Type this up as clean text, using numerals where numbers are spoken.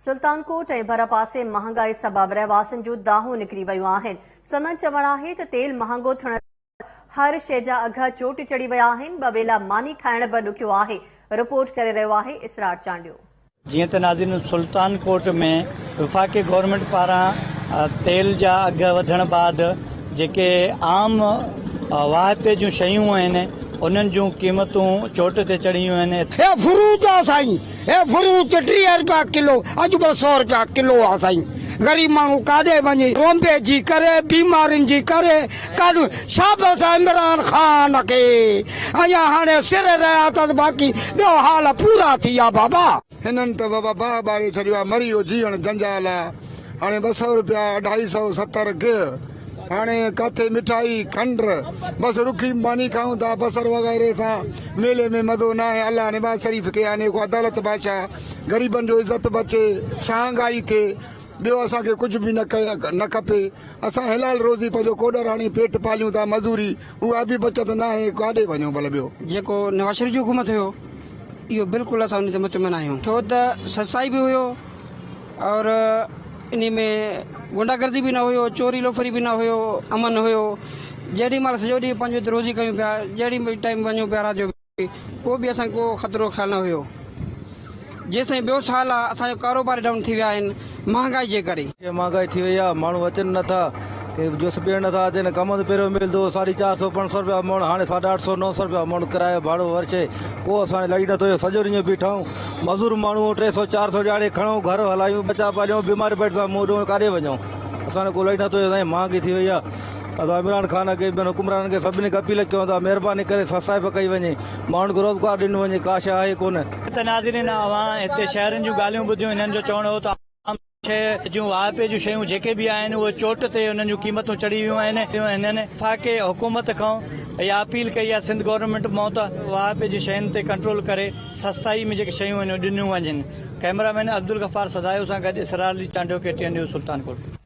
سلطان ڪوٽ ۽ ڀرپاسي مهانگائي سبب رهواسين جون دانهون نڪري ويون آهن. سندن چوڻ آهي ته تيل مهانگو ٿيڻ سبب هر شيء جا اگهه چوٽ چڙهي ويا آهن، ٻه ويلا ماني کائڻ به ڏکيو آهي. رپورٽ ڪري رهيو آهي اسرار چانڊيو. جيئن ته ناظرين سلطان ڪوٽ ۾ وفاقي گورنمينٽ پاران تيل جا اگهه وڌڻ بعد جيڪي عام واهپي جون شيون آهن انهن جون قيمتون چوٽ تي چڙهي ويون آهن. هي فروٽ آ سائين هي فروٽ 30 رپيا ڪلو اڄ 200 رپيا ڪلو آ سائين غريب ماڻهو ڪاڏي وڃي رونبي جي ڪري بيمارين جي ڪري ڪاڏو شابس عمران خان کي اڃا هاڻي سر رهيا اٿس باقي ٻيو حال پورا ٿي ويا بابا. هنن ته بابا باهه ٻاري ڇڏيو آ مري ويو جيئڻ جنجال آ هاڻي 200 رپيا اڍائي سئو ستر گيهه هاڻي ڪاٿي مٺائي کنڊ بس رکي ماني کائون ٿا بصر وغيره سان ميلي ۾ مزو ناهي الله نواز شريف کي آني ڪو عدالت بادشاهه غريبن جو عزت بچي سهانگائي ٿئي ٻيو اسان کي ڪجهه به نه کپي. اسان حلال روزي پنهنجو ڪوڏر هڻي پيٽ پاليون ٿا مزوري اها به بچت ناهي ڪاڏي وڃون ڀل ٻيو. جيڪو نواز شريف جو حڪومت هيو اهو بلڪل اسان ان تي مطمئن آهيون ڇو ته سستائي به هيو اور انهي ۾ غنڊا گردي به نه هيو چوري لوفري به نه هيو امن هيو جيڏي مهل سڄو ڏينهن پنهنجو هتي روزي ڪيون پيا جهڙي به ٽائيم وڃون پيا رات جو ڪو به اسان کي ڪو خطرو خيال نه هيو. جيستائين ٻيو سال آ اسان جو ڪاروبار ڊائون ٿي ويا آهن مهانگائي جي ڪري. مهانگائي ٿي وئي آ ماڻهو اچن نه ٿا ڪي جوس پيئڻ نه ٿا اچن ڪمند پهريون ملندو هو ساڍي چار سو پنج سو روپيا مڻ هاڻي ساڍا اٺ سو نو سو روپيا مڻ ڪرايو ڀاڙو هر شيء ڪو اسان کي لڙي نه ٿو سڄو ڏينهن بيٺا آهيون مزور ماڻهو ٽي سو چار سو ڏهاڙي کڻون گهر هلايون ٻچا پاليون بيمار پيٽ سان منهن ڏيون ڪاڏي وڃون اسان کي ڪو لڙي نه ٿو سائين مهانگي ٿي وئي آ اسان عمران خان کي ٻين حڪمرانن کي سڀني کي اپيل ڪيون ٿا مهرباني ڪري سستائپ ڪئي وڃي ماڻهن کي روزگار ڏنو وڃي ڪا شيء آهي ڪونه. ته ناظرين اوهان هتي شهرين جون ڳالهيون ٻڌيون هنن جو چوڻ هو ته عام شيء جون واهپي جون شيون جيڪي به آهن اهي چوٽ تي انهن جون قيمتون چڙهي ويون آهن هنن وفاقي حڪومت کان اها اپيل ڪئي آهي سنڌ گورنمينٽ مان ته واهپي جي شين تي ڪنٽرول ڪري سستائي ۾ جيڪي شيون آهن اهي ڏنيون وڃن ڪئميرا مين عبدالغفار سدايو سان گڏ Israr Ali Chandio K T N news Sultan Kot.